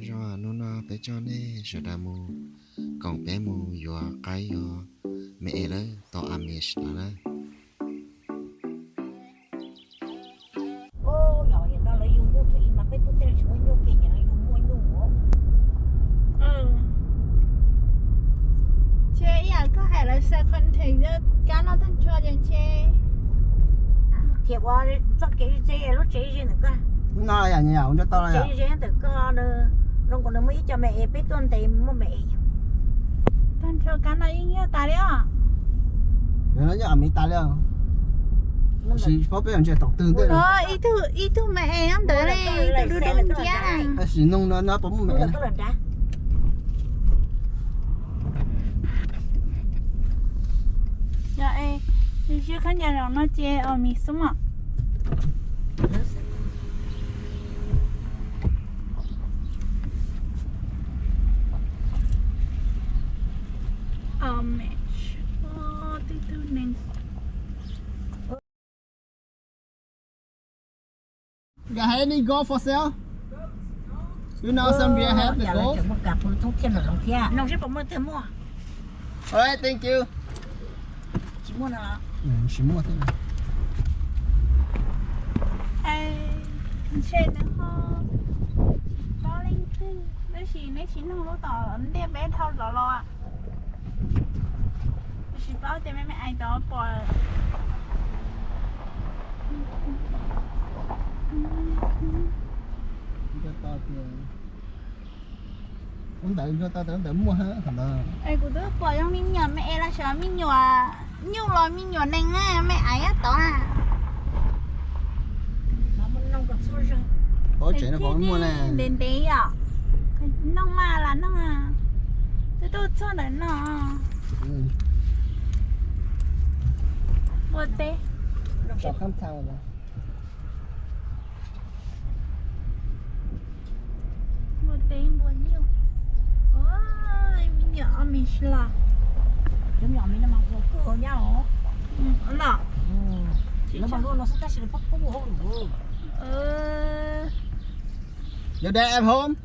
Hnub no peb coj nej sawv daws mus koom peb mus yuav qaib yuav me es lawm tom Amish no na. Ces ib yam koj hais lawv xav content kab noj tag nrho ces ntshe thiab ua txoj kev ze lub tsev ze ntawm koj. No yam nyob ua nrog tau los yom. Ze ntawm koj, zoo nkaus nws muaj ib co me es peb tuaj ntes muaj me es. Tag nrho kab no yeej yog tas li os. Yog no yog Amish tas li os. Tsis paub peb ntshe tom twg ntej. Ib tug me es ntawd li, tus dub dub nciab. Tab sis noog no no puas muaj me es. Yog es, siab khaub ncaws zaum no ces Amish xwb mas. Amish, twb tug neeg. You got any goat for sale? You know some beer have the goat? All right, thank you. Tsis muaj thiab. Ntshe nws ho tsis paub leej twg, tab sis neb tsis nug lub tom ntej peb dhau los los. Tsis paub tias me me ais tod pom. Ntawd ntawd muaj hab. Es kuv twb pom zoo me nyuam me es los xyov me nyuam nyuj los me nyuam neeg na, me ais nyob tod na. Ntev ntev yom, noog mas lam noog, twb tuaj txog ntawm no. Npua teb. Npua teb npua nyuj. Me nyuam Amish los? Los? Your dad at home?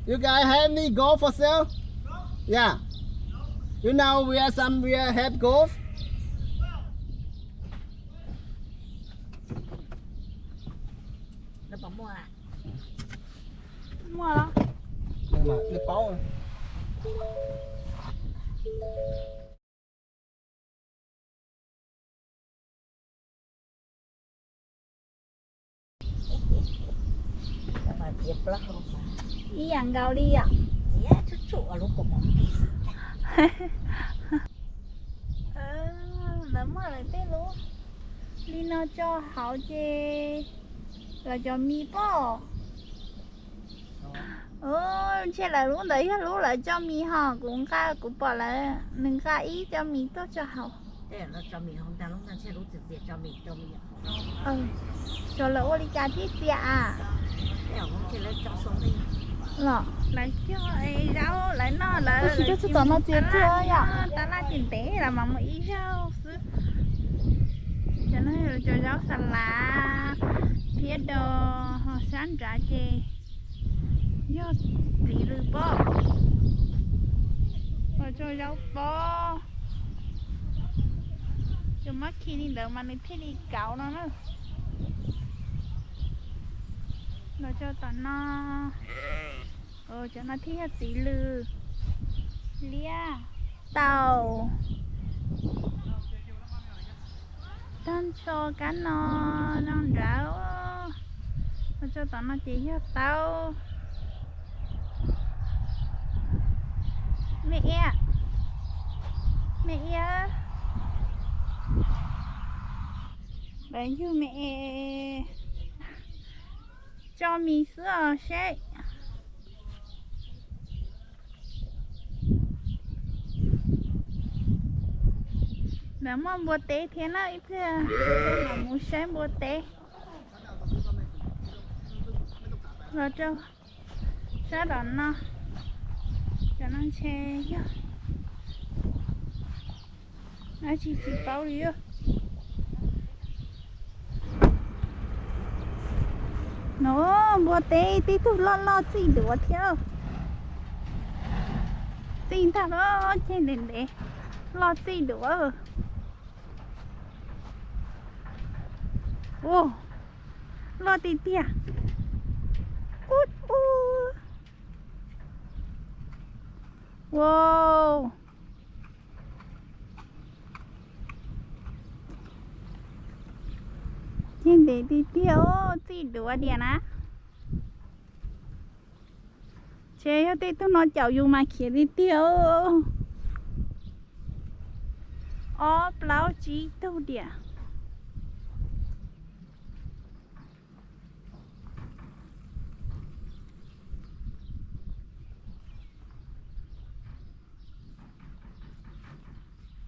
You guys have any goat for sale? Yeah. You know where some where have goat? Muaj los? Ib yam nkaus li yom. Lawv muaj lawv tej lub li no tso hauv ces lawv cov mis pob. Ntshe lawv lub ntawd yog lub lawv cov mis ho kuv nqa, kuv pom lawv nws nqa ib co mis tuaj tso hauv. Cov lawv ua li cas thiab txias a? Los lawv cog zaub lawv noj lawv, tab sis cog txog tom no txias tuag yom. Tab laj ces ntev los mas muaj ib zaug xwb. Cov no cov zaub xa lav thiab do, ho sab nrad ces yog txiv lws pob, los cog zaub pob. Cov mab khi li ntawd mas nws thiaj li kauv no na. Los cog tom no, cov no thiaj yog txiv lws, liab, taus. Tag nrho kab no zoo nrad. Los cog tom no ces yog taub. Me iab, me iab, lawv yug me es tso mis xwb os seb. Lawv muaj npua teb thiab na, ib pliag mam mus saib npua teb. Los rau sab tom no, cov no ntshe yog dab tsi tsis paub li. No, npua teb tib tug loj loj txij duav thiab. Txij ntag los ceg ntev ntev, loj txij duav. Ua, loj tiag tiag. Ub ub. Wow. Ceg ntev tiag tiag, txij duav diam na. Ces yog tej tug no caum yus mas khiav tiag tiag. Ob plaub tsib tug diam.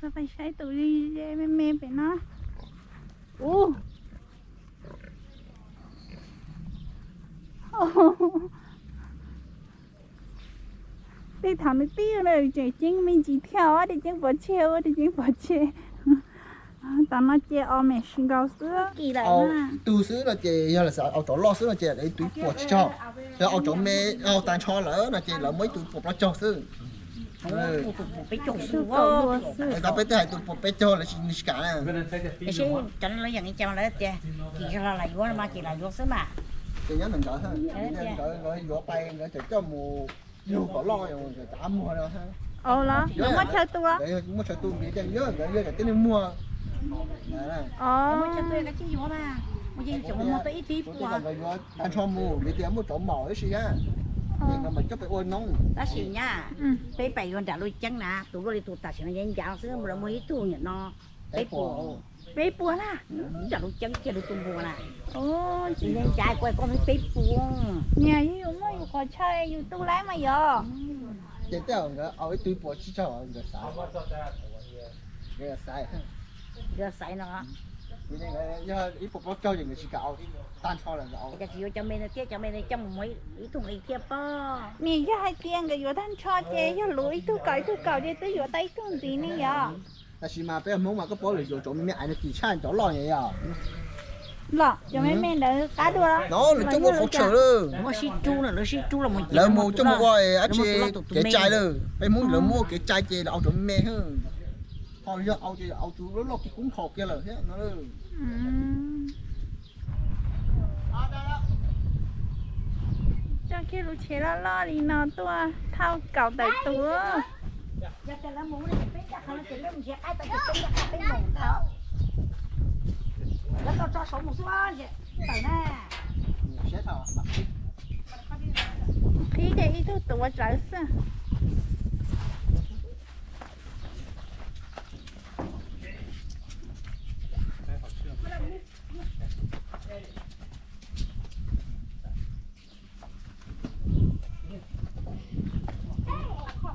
Peb saib tus ze me me pem no. Ub. Tej thaum nws tib tseem ceeb me ntsis thiab, ob tug ceeb pov tseg, ua tug ceeb pov tseg. Tam no ces o me si nkaus xwb. Ib tug xwb no ces yog lawv xav au cov loj xwb no ces lawv ib tug ib puas tsib caug. Yog au cov me, au tag nrho lawm no ces lawv muab ib tug ib puas plaub caug xwb. Tab peb twb hais tus puas peb caug lawv tsis kam na. Cov no lawv yeem li cas lawv tias kim los lam yuav mas ces lam yuav xwb mas. Ces nyob ntawd nkawd, nkawd yuav pais nkawd tseem coj mus yug kom loj, muag no. Muab chaw tu, muab chaw tu nkawd tias yog nkawd yog cov tib neeg muag. Nkawd yuav tag nrho mus nkawd tias muaj cov maum ib si na, ces nkawd mam coj pais ua noob. Tab sis nyab, peb pais yuav nram lub ceeb na, tus luaj li tus tam sim no ncav ncav xwb, lawv muag ib tug nyuam no peb puas, peb puas na, nram lub ceeb kiag lub tus npua na. Ncav ncav kuv koj muaj peb puas. Niam, yus muaj yus qhov chaw yus tu lawm mas yog. Ces tej zaum nkawd au ib tug ib puas tsib caug nkawd xav, nkawd xav, nkawd xav no. Yog ib puas plaub caug ces nkawd tsis kam au, tag nrho lawm nkawd au. Ces tsis yuav cov me no thiab, cov me no coj mus muag ib tug nqi thiab pob. Niam, yog hais tias nkawd yuav tag nrho ces yog luv ib tug kaum ib tug kaum ces twb yuav tau ib tug ntxiv ne yog. Tab sis mas peb Hmoob mas koj paub lawv yuav cov me me aiv no kim tshaj cov loj ne yog. Los cov me me ntawd qab dua los? No lawv coj muab qhov chaw lawm. Lawv mus coj mus ua dab tsi kev cai lawm. Peb Hmoob lawv muab ua kev cai ces lawv au cov me me. Ho yog au ces au tus loj loj kiag kub nkhaus kiag lawm thiab no. Coj kiag lub tsheb loj loj li no tuaj thauj kaum tawm tus. Yog tias lawv mus no ces peb ncaj qha no ces peb mus nrhiav qaib tau ces peb ncaj qha peb mus ntag. Lawv tau tso saud mus xwb tawm na. Qhib ces ib tug tuav rawv xwb.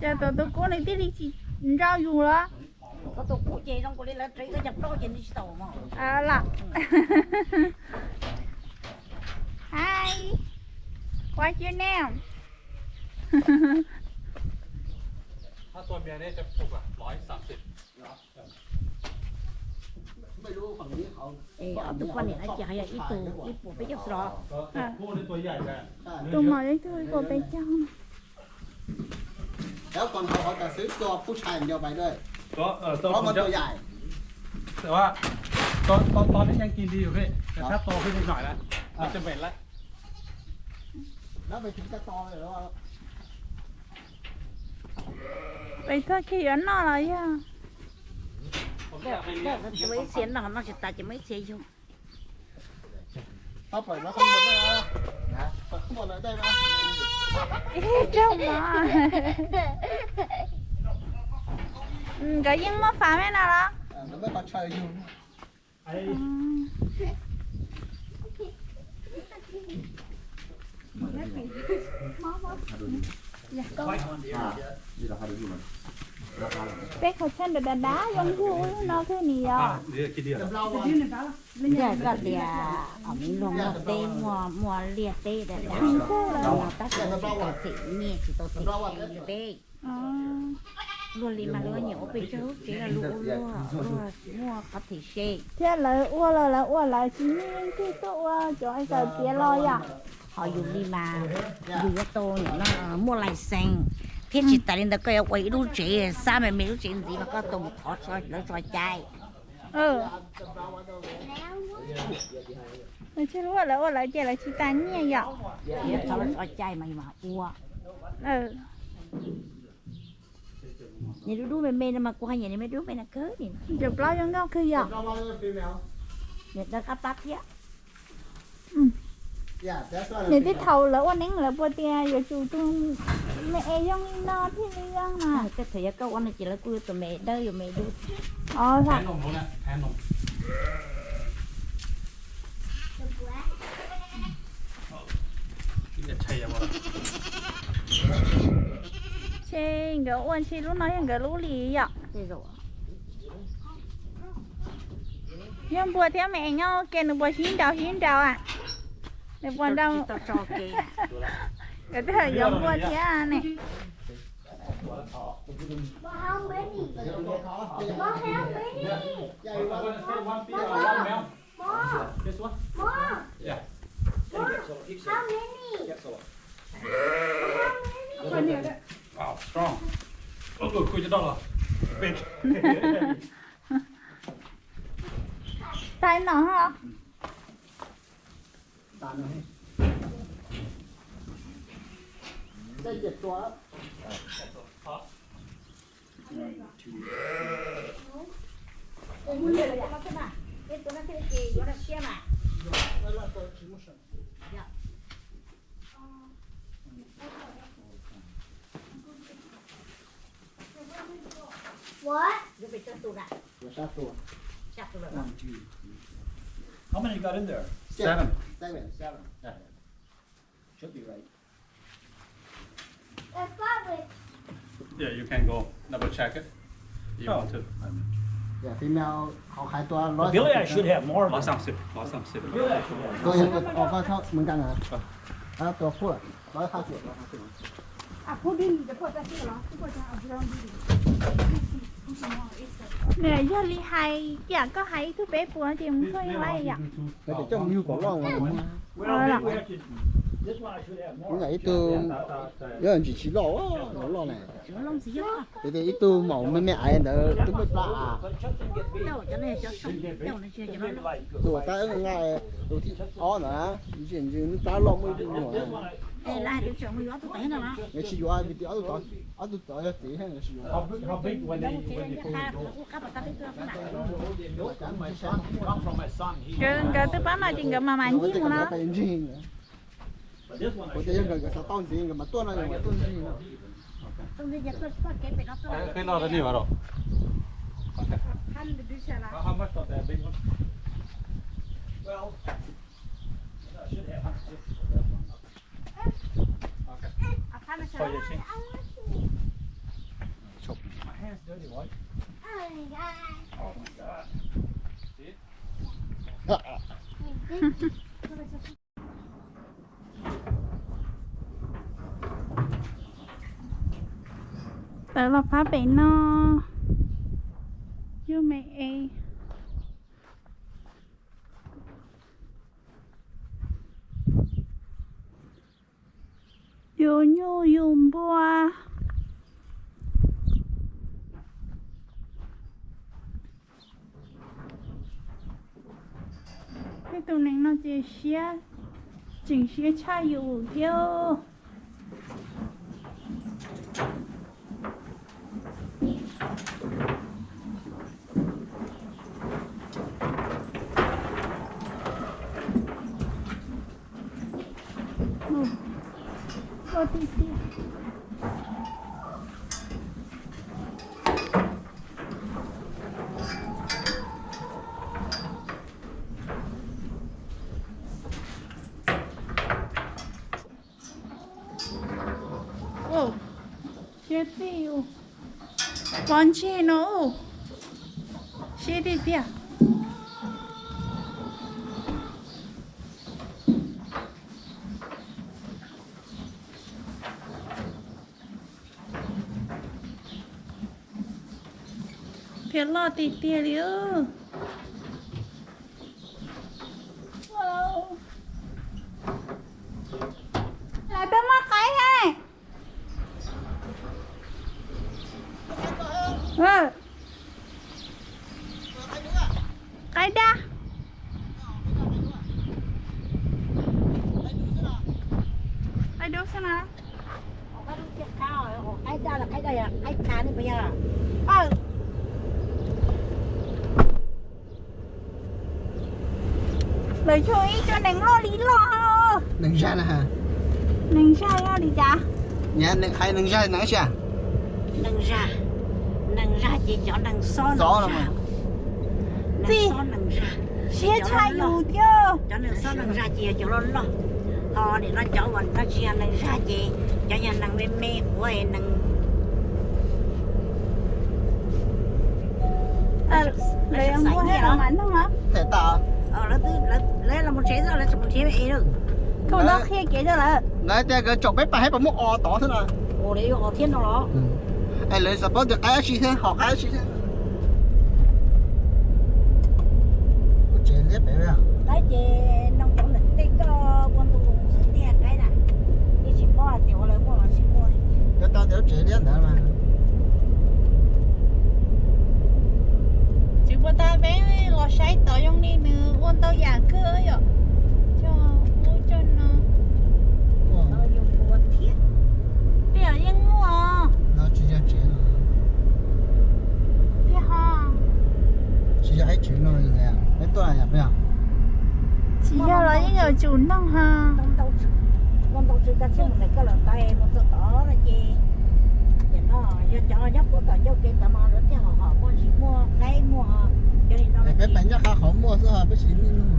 Ces tus tub kub nws thiaj li tsis nrauj yus los? Koj tus kub ces zoo nkaus li lawv tsev koj cov plaub ces nws tsis tau mog. Los. Hi. What's your name? Tus poj niam no ces ho yog ib tug ib puas peb caug xwb los? Tus mos ib tug ib puas peb caug. Peb txog kiag yuav noj los yog? Tsis muaj ib txhia noj, noj tsis tas ces muaj ib txhia yug. Ib tsoog mov. Nkawd yeej muaj fab me no los? Peb qhov chaw nram dav dav zoo nkaus no thiab ni yog. Yog koj tias os, muaj luag muaj teb, muaj muaj liaj teb dav dav no tab sis tsis tau them nyiaj tsis tau them peb. Luag li mas luag nyiam ua pes tsawg lub tsev los luag ua luag, luag muaj qhov them se. Thiab lawv ua los lawv ua lawv tsis muaj leej twg tuaj ua cov ais taws tiav los yom. Ho yus li mas yus yuav tau muaj license, thiab tsis tas li ntawd koj yuav ua ib lub tsev xab me me lub tsev ntxiv mas koj tau mus thov lawv tso cai. Tsis lub lawv ua lawv ces lawv tsis tas nyiaj yom. Tso cai mas yus mam ua. Niag dub dub me me no mas kuv hais nyiam niag me dub me no kawg li. Cov plaub zoo nkauj kawg yom. Niag dawb qab plab thiab. Niag tib thaum lawv ua neeb lawv puas tias yuav tsum tus me es zoo li no thiaj li zoo na. Tej thaum yog koj ua no ces lawv kuj yuav tus me dawb yuav me dub. Ces nkawd ua ntsis lub no yog nkawd lub li yom. Yog npua thiab me es nyob ua ke nws puas sib nraus sib nraus a? Nws puas nraus? Nkawd twb yuav npua thiab ne. Tais no. What? Yuav pes tsawg tus na? Yuav sab tus. Sab tus lawm. One, two, three, four. How many got in there? Seven. Seven, seven. Yeah. Should be right. Yeah, you can go double check it. You want to? Yeah, female, qhov hais tua lawm. Billy, I should have more. Lawm xab xib, lawm xab xib. Billy, I should have more. Tua yog tua, tua phua, lawm xab xib. Nws yog li hais tias koj hais ib tug peb puas ces mus thuaj ib lais yom. Coj mus yug kom loj. Kuv nyiam ib tug, yog ntsis tsis loj, loj loj na. Ces tias ib tug maum me me aiv ntawd twb muaj plab a. Tus uas tab nqa tus thib ob ntawd, nws plab loj muaj ib tug nyuam. Tsis yuav vim tias ob tug tod yog txiv thiab, tsis yuav. Nkawd twb pab no ces nkawd mam mam ncig mus no. Kuv tias yog nkawd xav tau ntxiv nkawd mam tuaj no, nkawd mam tuaj ntxiv no. Tawm los phab pem no, yus me es. Yus nyuj yus npua. Tej tus neeg no ces siab, tseem siab tshaj yus thiab. Siab txij, pov ntseg no, siab tiag tiag. Loj tiag tiag li. Lawv twb muaj qaib hais. Qaib dab. Qaib dub xwb na. Lawv yug ib co nees loj li loj. Nees zag na. Nees zag yog li cas? Hais nees zag nees sia. Nees zag, nees zag ces cov nees xob nees zag. Txij siab tshaj yus thiab. Cov nees xob nees zag ces yog cov loj loj. Ho nim no cov uas no tsis yog nees zag ces cov yog nees me me quav nees. Lawv yuav npua thiab los mas noog los? Lawv los mus tsev xwb, lawv tseem mus nrhiav me es lawm. Koj mus tau qhia kev rau lawv. Lawv tias nkawd tsaum peb pas hais puas muaj os tod thiab no. Ua li yuav os thiab no los? Es lawv xav paub tias qaib dab tsi thiab, hom qaib dab tsi thiab. Qaib ces noog cov ntawm tej koj ua ntu xwb tiag qaib na. Yeej tsis paub hais tias ua lawv muaj los tsis muaj li. Yuav tau tias lub tsev liab ntawd mas. Tsis puas tas peb los saib tod zoo li nws ua ntau yam kawg yom. Coj ub coj no. Tej zaum yeej muaj. Tsis yog tsev no. Tiag ho. Tsis yog ib tsev no, peb tuaj yom. Tsis yog los yeej yuav tsum noog ha. Ua ntau tswv cov txhiaj mus ntawm koj lawm ntawd mus txog tod no ces, no yog cov nyob puag tom ncauj kev tod mas lawv thiaj hom hom muaj ntsis muaj qaib muaj. Peb pais nyob qab qhov muaj xwb peb tsis niaj hnub.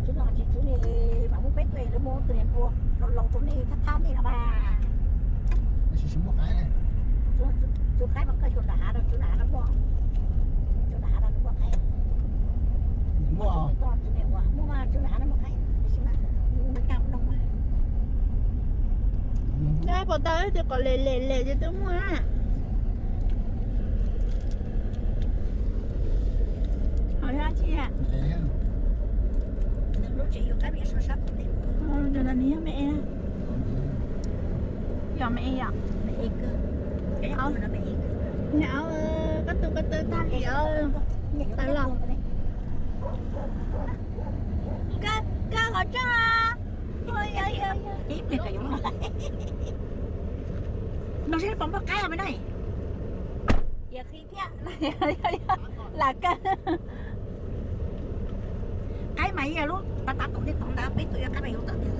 Tswv no tsis tswv li, mam muab peb tus lawv muab tus niag npua laus laus rau nej thab thab nej no mas. Tsis muaj qaib. Tswv qaib mas koj xyuas nram hav no, tswv nram hav no muaj. Tswv nram hav no muaj qaib. Muaj. Muaj mas tswv nram hav no muaj qaib. Tab sis mas nws ua nws kaj noj mas. Nyob puas tau ib tug qos lem lem lem ces twb muaj. Ho yog tsi? Nws lub tsev yus qab pem sab sab tom ntej. Nws yog me es. Yog me es yom? Me es kawg. Nyob koj tus ko taw tag li os. Tawm los. Koj qhov tseeb. No seb puas muaj qaib me na. Yog qhib thiab. Lam kawg. Qaib mas yog lub tav tav tom ntej tod ntag, peb tuaj yog qaib mas yog tom ntej.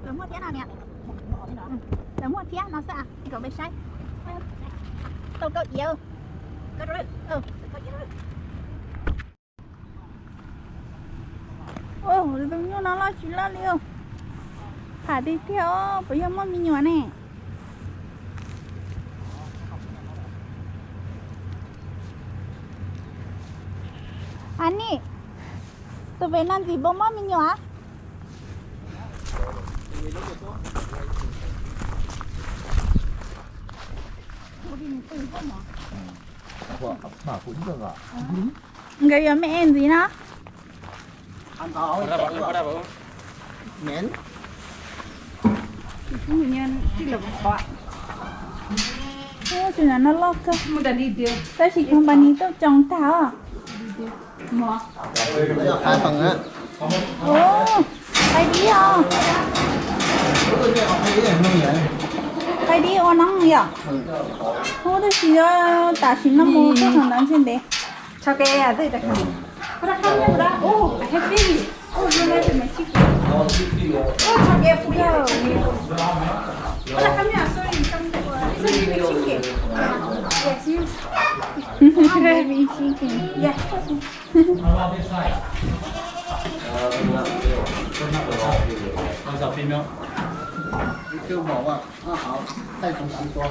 Lawv muaj thiab no niam. Lawv muaj thiab no xwb, kom peb saib. Tau koj iav. Tus nyuj no loj tsis loj li. Tham tiag tiag os, puas yog muaj me nyuam ne? Anis, tus pem no ntxim puas muaj me nyuam? Nkawd yuav me es ntxiv no. Tus no loj kawg, tab sis tus npa ni tuaj tsoo tag os. Qaib dib os. Qaib dib ua noo yom. Ub, tab sis tam sim no mus tuaj qhov ntawd ntshe ntev. Baby chicken. Ib tug mov a, hauv taij txoov siv tua.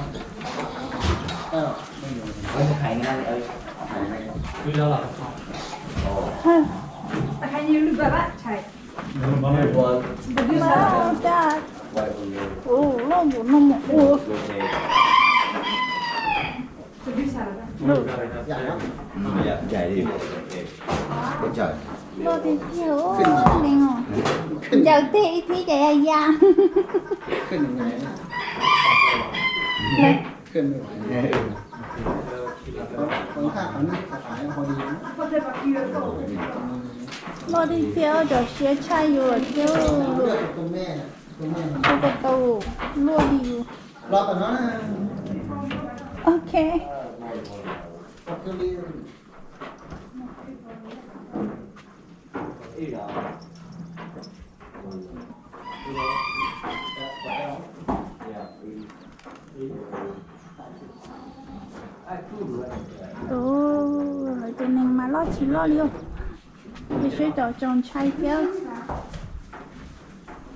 Ui, loj npaum no mus ua. Loj tiag tiag, leej os. Ncaws tej ib thib ces ya ya. Loj tiag tiag, cov siab tshaj yus thiab. Ua ko tau luaj li yus. Ok. Tus, lawv tus neeg mas loj tsis loj li os. Ces seb cov tsaus ntshai thiab.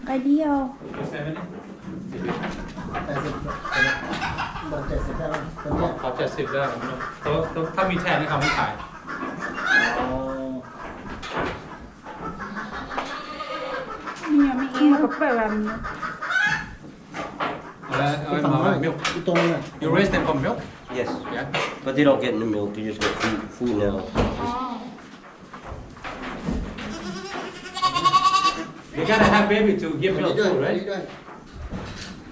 Nqaij dib os. Qhov tsawg xim dab, tau, tau, thab mi thaj ne qhov mi thaj. You raise them for milk? Yes. Yeah. But they don't get any milk, they just get food, food now. They gotta have baby to give milk too, right?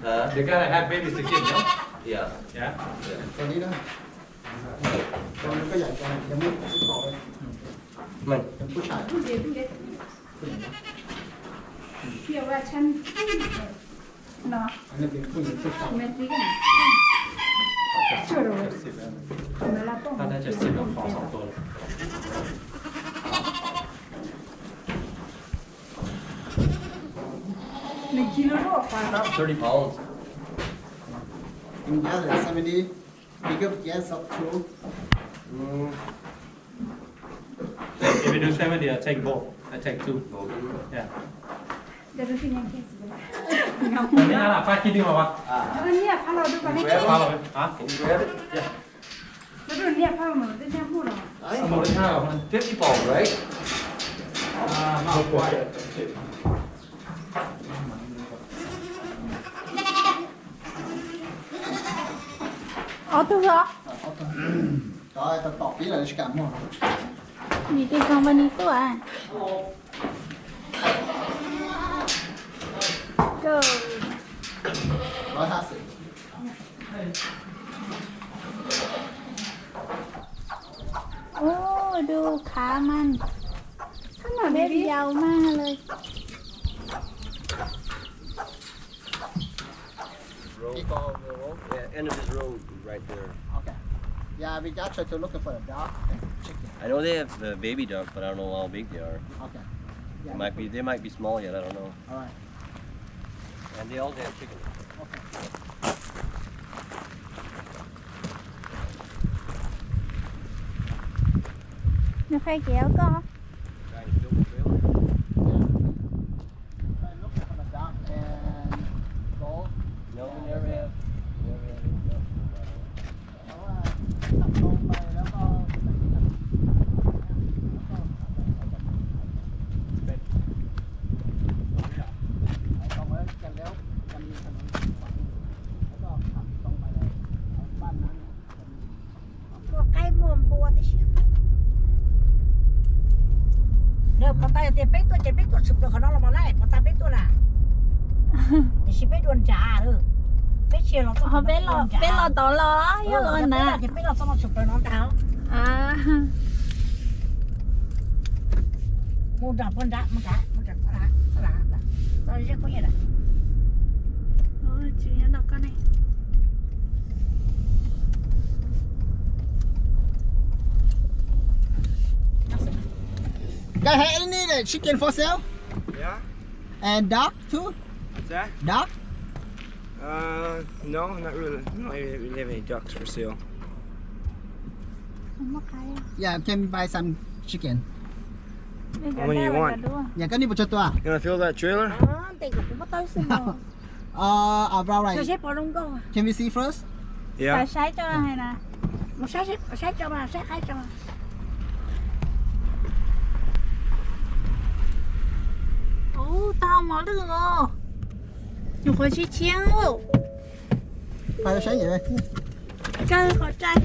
Huh? They gotta have baby to give milk. Yeah. Yeah. Mày. No. About thirty pounds. Can you gather seventy? Pick up cans of two. Mm. If you do seventy, I take both. I take two. Yeah. Neb lam fab kib dib mas. Fab los, hả? Can you grab it? Yeah. Fifty pounds, right? Not quite. Ob tug os. Cov tau tom pib lawm tsis kam muag. Vim tej company tuaj. Go. Ub, du khav mas. Peb yaus mas lawm. Road. Yeah, end of this road right there. Okay. Yeah, we got you to looking for a dog and chicken. I know they have the baby dog, but I don't know how big they are. Okay. Yeah, they might be, they might be small yet, I don't know. All right. And they also have chicken. Okay. Nws qhia kev os koj. Trying to fill the trailer. Try looking for the dock and go. No, we never have, never have any dock. Muaj qaib muaj npua tib si. Pov tas tias peb tuaj ces peb tuaj tshwm plaws qhov no los mas lawm, pov tas peb tuaj na. Tiam sis peb dua nrad, peb tsis los, peb los tod los yog na. Peb los txog no tshwm plaws no ntag. Mus nram pog nrad, mus nrad, mus nrad, txoj zeb qub nyiaj nrad. Guys, have any, like, chicken for sale? Yeah. And duck too? What's that? Duck? Uh, no, not really. Not really have any ducks for sale. Yeah, can buy some chicken. How many you want? Yeah, koj nij puas tsaug tua? You gonna fill that trailer? Ntes kuv kuv muab tau xwb no. Uh, around like, can we see first? Yeah. Saib tso hais na. Mus saib, saib tso mas, saib qaib tso mas. Ub, tau mos lwj os. Nyuam qhuav tsis tshiab os. Kaw qhov rai.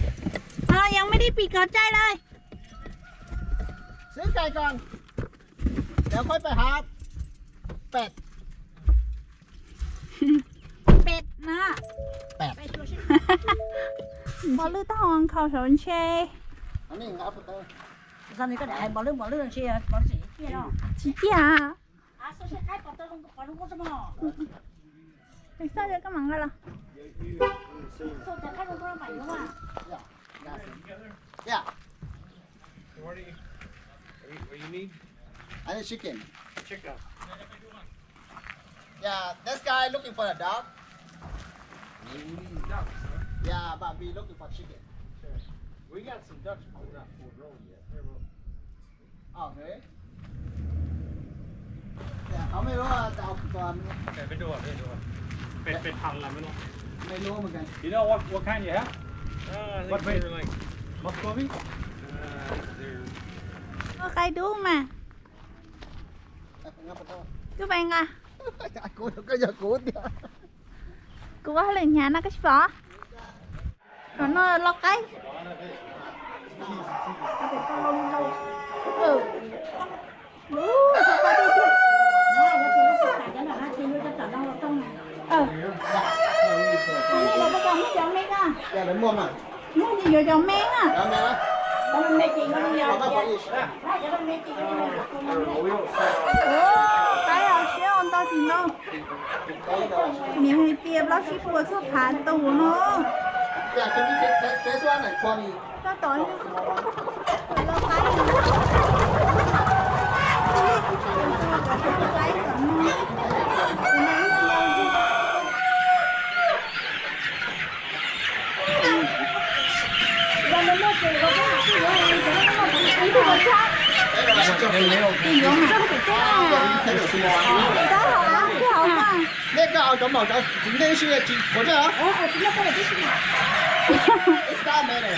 Yog mej dib pis qhov rai lawm. Xwb cai ko. Pem pem hav. Pem. Pem na. Pem. Mos lwj tau nkhaus saum ntshe. Tsis ciaj. Xoj koj mam nqa los. Yeah. What do you, what do you need? I need chicken. Chicken. Yeah, this guy looking for a duck. We need ducks, huh? Yeah, but we looking for chicken. Sure. We got some ducks, but we're not full grown yet. They're about Oh, okay. Yeah, how many more are there? Okay, we do it, we do it. Pem, pem thas las me no. Many more again. You know what, what kind you have? Uh, I think what breed? They're like Muscovy? Uh, I think they're Ua qai dub mas. Koj pais nqa. Kuv, koj yog kuv tiag. Kuv ua hauj lwm hnyav no koj tsis pom. Qhov no lau qaib. Muaj li yuav cov me na. Qaib los siab ua ntau tsis ntau. Niam hais tias plaub tsib puas txog phav tus no. Tab tom los qaib. Nej koj au cov maum cov txiv neej sib tsis quav ntsej os. It's not matter.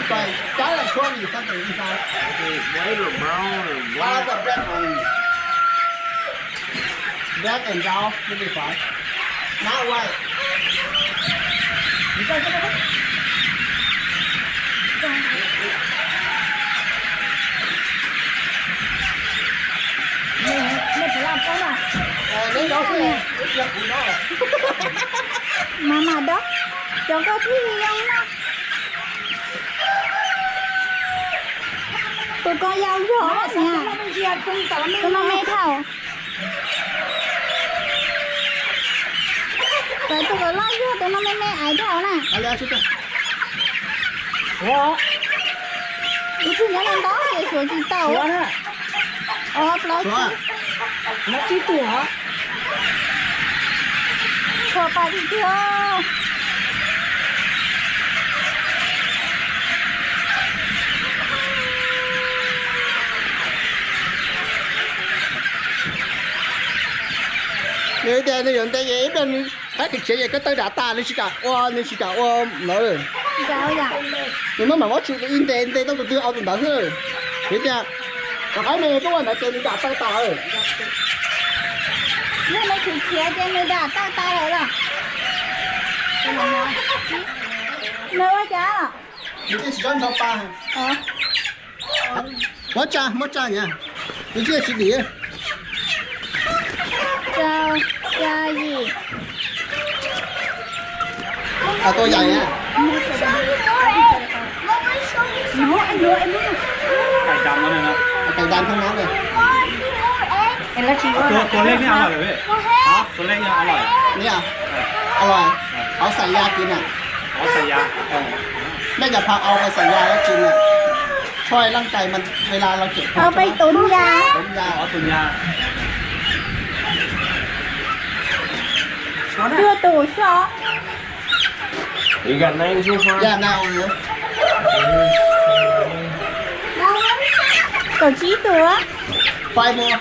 But gotta show me something inside. Is it white or brown or black? I like the black one. Black and brown will be fine. Not white. Mas mas dob, cov koj thiaj li zoo na. Tus ko yau yog niam, tus no me dhau. Tus ko loj yog tus no me me aiv dhau na. Tus twg nyob no ntau ces suav tsis tau. Ob plaub tsib. Tshuav pais tiag tiag. Nws tias nws yuav ntes ces ib pliag nws qaib khiav khiav ces koj taw dam tas nws tsis kam ua, nws tsis kam ua lawm. Nws muab mam muab tshum tus ib ntes ntes tau tus twg au tus ntawd xwb. Vim tias cov qaib me tuaj ua ntawd ces nws dam taw tas. Yog nws khiav khiav ces nws dam taw tas lawm los? Nws ua cas? Nws tsis tsob nrho pa. Muab tsa, muab tsa nyab. Nws tsis dim. Tsa, tsa yim. Tau yam nyab. Cày đàn không nói này. Tua, tua lej ne a lawm. Tua lej ne a lawm. Nws a lawm. Hauv xais ya kiv na. Hauv xais ya. Nej cov pha au pha xais ya kiv na. Choi laj cais mas ua laj los cem. Au peb tus ya. Tus ya. Tus ya. Cua tus so. You got nine so far? Yeah, nine only. Kaum tsib tus. Five more.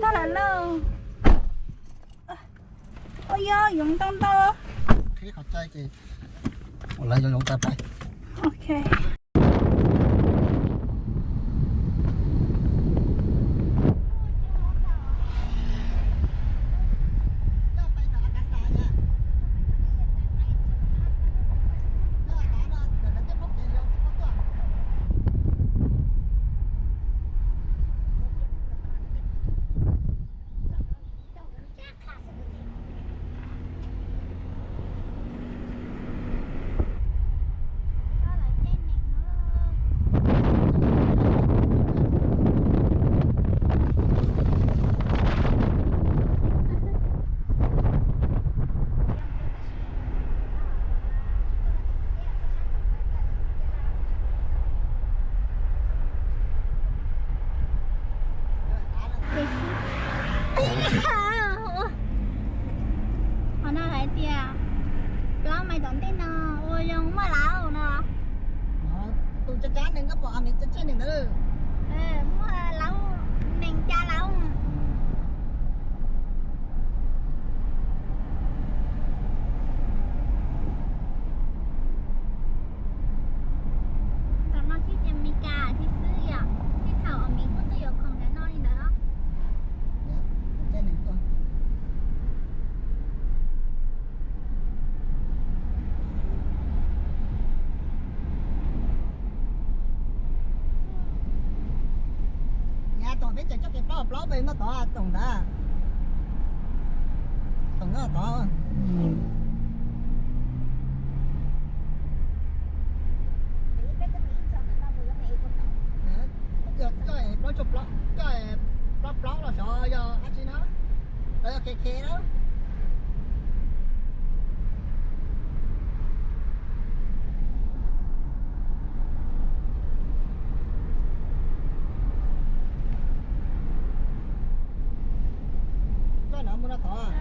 Tag lawm lauj. Ua yog yoov ntau ntau. Qhib qhov cai ces ua lawv yoov yoov tas pais. Ok. Qhov no hais tias plaub mais tom ntej no ua zoo muaj lauv no. Tus tsab tsab nees koj pom, nees tsab tsab nees ntawd. Muaj lauv, nees ca lauv. Tam no thiab ces Meskas thiab xwb yom, tej thaum Meskas kuj tuaj yuav khoom ntawm no li ntawd. Yav tom peb tseem txoj kev plaub plaub pem no tod tom ntawd. Tod, yog coj plaub, coj plaub plaub los xyov yog dab tsi na, los yog K K na. Koj na mus no tod.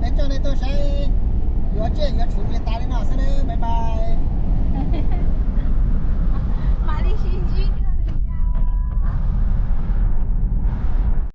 Es coj nej tuaj saib, yuav tsiaj yuav tshua li tas li no xwb nawb, bye bye.